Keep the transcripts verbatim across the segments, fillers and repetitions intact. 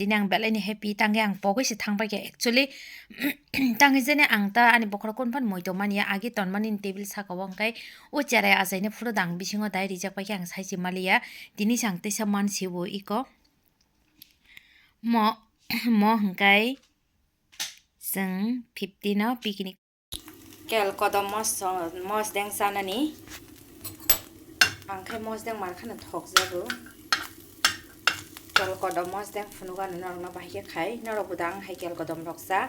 Tini ang belai ni happy, tangwi ang pogwi se thang paikha actually. Tangwi jani ang ta ani bokhorok kunu phano moi tongmani ya, agi tonmani ni table saka o, hwnkhe o cherai achaini photo dang bisingo dai rijak paikha, ang sai se maliya. Tini se ang teisa mansi o iko. Mo, mo hwnkhe chwng fifteen o picnic. Kel kodom mos, mosdeng chanani. Ang khe mosdeng mar kheno thokjago. Kel kodom mosdeng phunukgano norokno bahai khe khai. Norok bo da ang hai kel kodom rok cha.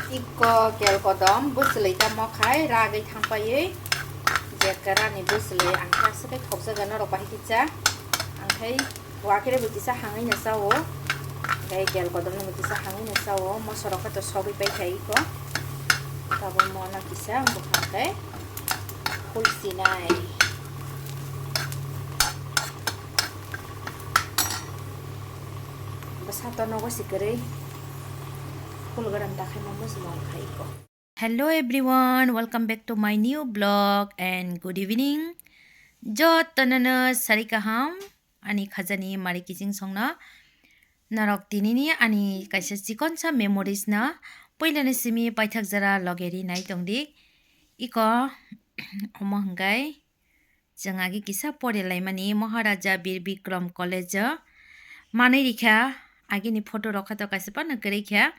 Iko kel kodom bwchwlwi tamo khai ragwi thangpaiwi. Jekarani bwchwlwi ang khe aswk khe thokjago norok bahai khe cha. Ang khe wakire bo kisa hangwi no cha o. Tei kel kodom no bo kisa hangwi no cha o. Moso rok khe to sogwi pai khai iko. Tabuk mo no kisa bwkhak khe khul sinai. Bwsa to nogo si kwrwi. Khul gwnang ta khai mo muchung khai iko. Hello everyone, welcome back to my new vlog and good evening. Jotono no sari kaham, ani khajani mari kiching songno. Norok tinini ani kaisa chikonsa memories no puilani simi paithak jora loge ri nai tongdi. Iko omo hwnkhe chwng agi kisa pori laimani Maharaja Bir Bikram College o manwi rikha, agini photo rok khe to kaisa phano kwrwi kha.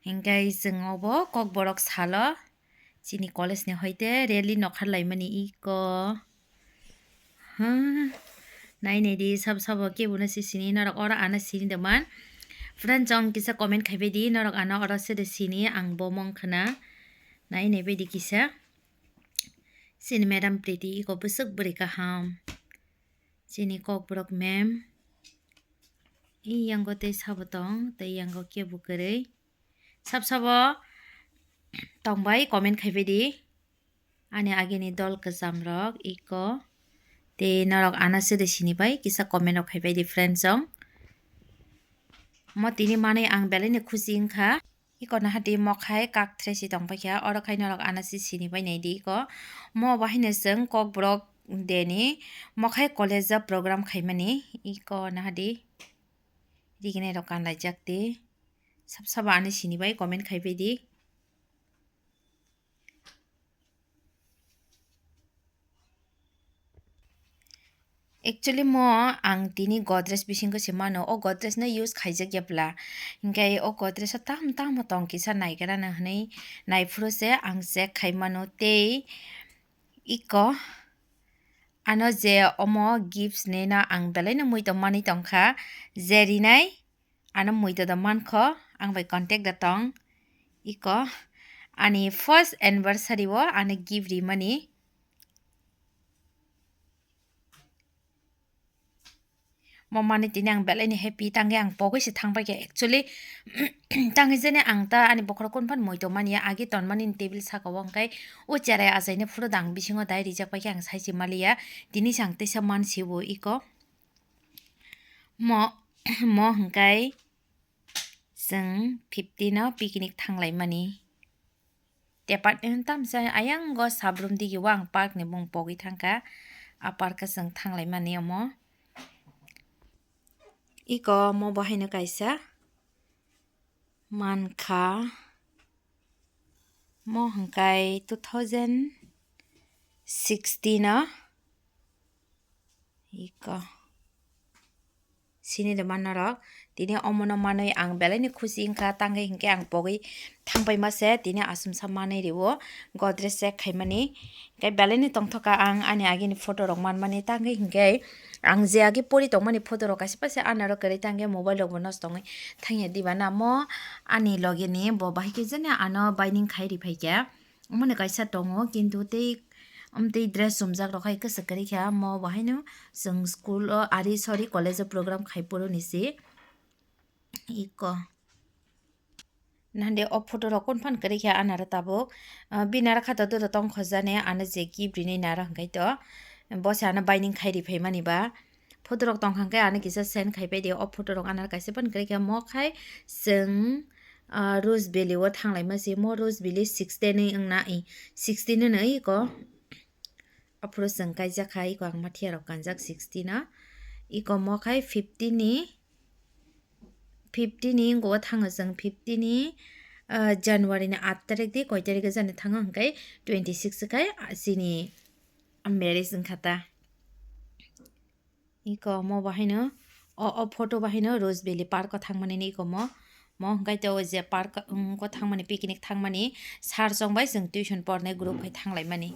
Hwnkhe chwng obo Kokborok salo chini college ni hoite rally nokhar laimani iko. Hmm. Nai nai di sabo sabo kebo no se sini, norok oro ano sini de man. Friend chong kisa comment khai bai di, norok ano oro se de sini, ang bo mong khna. Nai nai bai di kisa. Chini madam Priti iko bwswk bwrwi kaham. Chini kokborok ma'am. I yango tei sabo tong, tei yango kebo kwrwi. Sab sabo tong bai comment khai bai di. Ani agini dol kwcham rok iko. Tei norok ano se de sini bai kisa comment rok khai bai di friend chong. Mo tini manwi ang belai ni khusi wngkha. Iko naha di mokhai kak thre si tong paikha, oro khai norok ano si sini bai nai di iko. Mo bo haino chwng Kokborok de ni mokhai college o program khaimani, iko naha di riginai rok kan laijak di. Sab sabo ani sini bai comment khai bai di. Actually mo ang tini Godrej bisingo se mano, o Godrej no use khaijak ya bwla, hinkhe o Godrej o tamo tamo tong kisa naigra no hinwi naiphuru se ang check khai mano. Tei iko ano je omo gifts ni no ang belai no mui tong manwi tongkha, je rinai ano mui da da mankho, ang bai contact da tong. Iko ani first anniversary o ano gift rimani. Mo manwi tini ang belai ni happy, tangwi ang pogwi se thang paikha actually. Tangwi jani ang ta ani bokhorok kunu phano mui tong mani ya, agi tonmani ni table saka o, hwnkhe o cherai achaini photo dang bisingo dai rijak paikha, ang sai se maliya. Tini se ang teisa mansi o iko. Mo, mo hwnkhe chwng fifteen o picnic thanglaimani. Tepat, eh, tamsa ayang go sabrum digi o ang park ni bung pogwi thangkha. A park o chwng thanglaimani omo. Iko omo bo haino kaisa mankha. Mo hwnkhe two thousand sixteen o. Iko. Sini de man norok. Tini omono manwi ang belai ni khusi wngkha, tangwi hinkhe ang pogwi thangpai ma se, tini aswmsa manwi rwo, Godrej check khaimani. Hinkhe belai ni tongthokha ang ani agini photo rok manmani, tangwi hinkhe ang je agi pori tongmani photo rok kaisa paisa anaro kwrwi, tangwi mobile rok bo nosto wngwi thangya diba na mo ani loge ni bo bahai khe jani ano binding khai ri phaikha. Omo ni kaisa tongo, kintu tei, um, tei dress chumjak rok hai kwchwk kwrwi kha. Omo bo haino chwng school o, ari, sorry, college o program khai phuru ni se. Iko. Nahande o photo rok kunu phan kwrwi kha anaro tabuk. Ah, bini aro khato dodo tong khojani, ano je gift rini naro hwnkhe to. Bo se ano binding khai ri phaimani ba. Photo rok tongkha khe ano kisa send khai pai di. O photo rok ano kaisa phano kwrwi kha, mo khai chwng, ah, Rose Valley o thanglaima se, mo Rose Valley sixteen ni wngna, eh, sixteen no iko. Aphuru chwng kaijak kha, iko ang mathiya rok kanjak sixteen no. Iko mo khai fifty ni, fifty ni ngo thango chwng, fifty ni, ah, January ni aat tarik di, koi tarik jani thango hwnkhe twenty six khai chini marriage wngkha ta. Iko mo bahaino, o, o photo bahaino Rose Valley Park o thangmani ni iko mo. Mo hwnkhe to je park, um, ko thangmani, picnic thangmani, sir chong bai chwng tuition pornai group khai thanglaimani.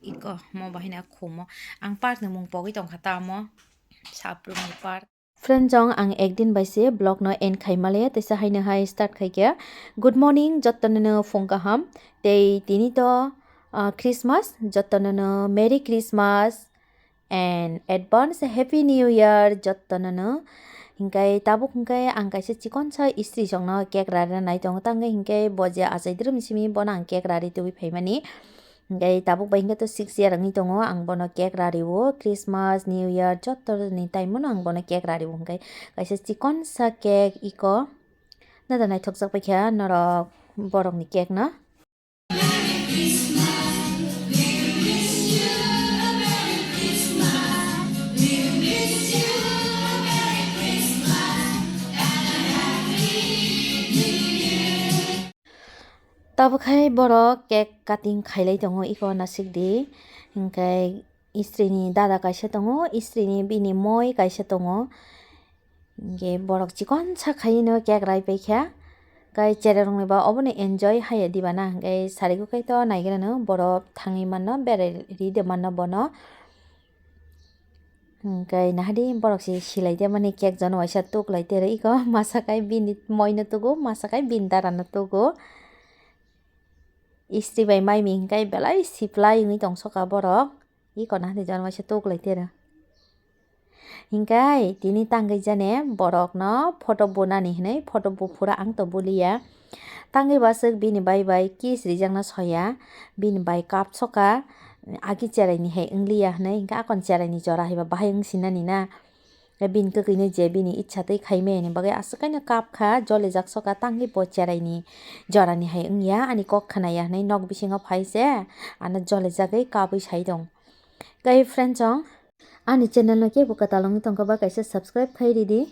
Iko mo bahaino khumo. Ang park ni mung pogwi tongkha ta mo. Saprung ni park. Friend chong, ang ekdin bai se vlog no end khai male, teisa haino hai start khai khe. Good morning, jotto no phung kaham. Tei tini to, ah, Christmas, jotto no Merry Christmas and advance Happy New Year jotto no. Hingkai tabuk hingkai ang kaisa chikon sa istri chong no cake rari nai tongo, tangwi hingkai bo je achai drum simi bono ang cake rari tubui phaimani. Hingke tabuk bai hingke to six year wngwi tongo, ang bono cake rariwo, Christmas, New Year, jotto ni time o no ang bono cake rariwo, hingke kaisa chikon sa cake iko. Nada naithokjak paikha norok borokni cake no. Tabuk khai borok cake cutting khailai tongo, iko nasik di. Hingke istri ni dada kaisa tongo, istri ni bini moi kaisa tongo. Hingke borok chikon sa khaino cake rai paikha. Kai cherai rok ni ba obono enjoy haiya diba na, hingke sarigo kai to naigra no borok thangwi mano, berai ri de mano bono. Hingke nahadi borok se silai de mani cake jono waisa tuklai tere iko masa kai bini moi no tugo, masa kai bini dara no tugo. Istri bai mai mi hingke belai siplai wngwi tongsoka borok. Iko nahadi jono waisa tuklai tere. Hingke tini tangwi jane borok no photo bunani hinui photo buphuru ang to buliya. Tangwi baswk bini bai bai kiss rijakna soya, bini bai kapsoka, agi cherai ni hai wngliya hinui, hingke akon cherai ni jora haiba bahai wngsinani na. Bini kwkwi no je bini icha twi khaimani bagwi aswk kaino kapkha, jolijak soka, tangwi bo cherai ni jora ni hai wngya, ani kok khwnaya hinui nok bisingo phai se, ano jolijagwi kapwi sai tong. Kai friend chong, ani channel no kebo kwtal wngwi tongkha ba kaisa subscribe khai ridi.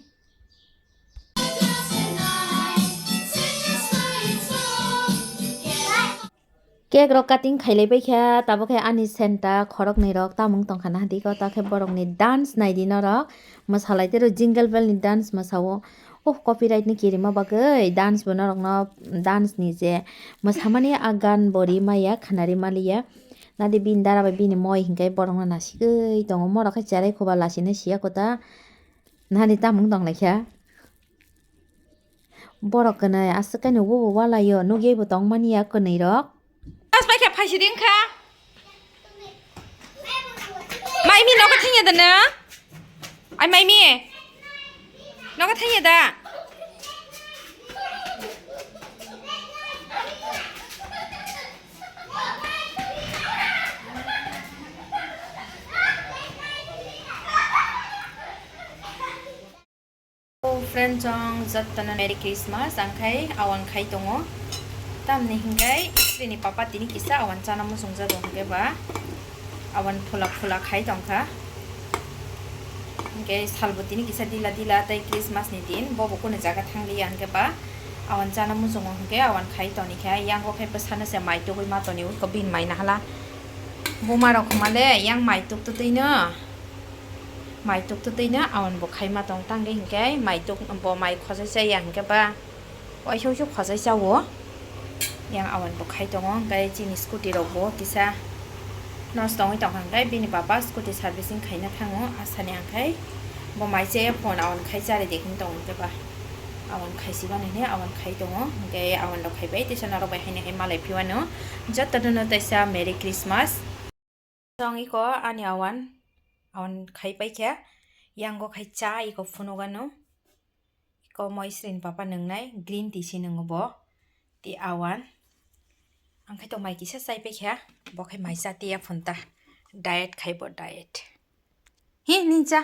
Cake rok cutting khailai paikha, tabuk khe ani senta khoroknwi rok tamung tongkha na hadi ko, ta khe borok ni dance naidi norok, mwsalai tero jingle bell ni dance mwsao. Oh, copyright ni kirima bagwi dance bo norok no, dance ni je mwsamani a gan bo rimaya khwnari maliya. Nadi bini dara bai bini moi hinkai borok no nasigwi tongo, morok khe cherai khoba lasina siya kota. Nani tamung tong lai kha. Borok kwnwi aswk khe nugo bo walaio, nugwi bo tong mani ya kwnwi rok. As bai khe phaisi ding kha. Maimi nogo thangya da na? Ai maimi. Nogo thangya da? Oh, friend chong jottono Merry Christmas, ang khai awan khai tongo. Tamni hinkai istri ni papa tini kisa awan chana muchungjago hingke ba awan phula phula khai tongkha. Hingke salbo tini kisa dila dila tei Christmas ni din, bobo kunu jaga thangliya hingke ba awan chana muchungo hingke awan khai toni kha. Yango khai bwsano se mai tugui ma toni, uko bini mai nahala. Buma rok huma le yang mai tuk tutui no. Mai tuk tutui no awan bo khai ma tong tangwi hingke mai tuk bo mai khojai chaya hingke ba waisa waisa khojai chao. Yang awan bo khai tongo hingke chini scooty rok bo kisa nosto wngwi tongkha hingke bini papa scooty servicing khaina thango asani hingke bo mai chaya phone awan khai chari de hing tongo hingke ba awan khai si mani hine awan khai tongo hingke awan rok khai bai teisa norok bai haino hai malai phiwano jotono no teisa Merry Christmas. Chong iko ani awan, awan khai paikha, yango khai cha iko phunukgano, iko moi srin papa nwngnai green tea se nwngo bo, tei awan, ang khai tong mai kisa chai paikha, bo khai mai cha tiya phunta, diet khai bo diet. Hi nincha,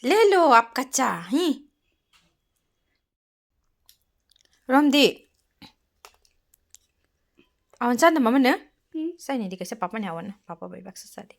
lelo apka cha, hi. Romdi. Awan chanda mama no? Hmm. Saini di kaisa papa ni awan, papa bai baksa sadi.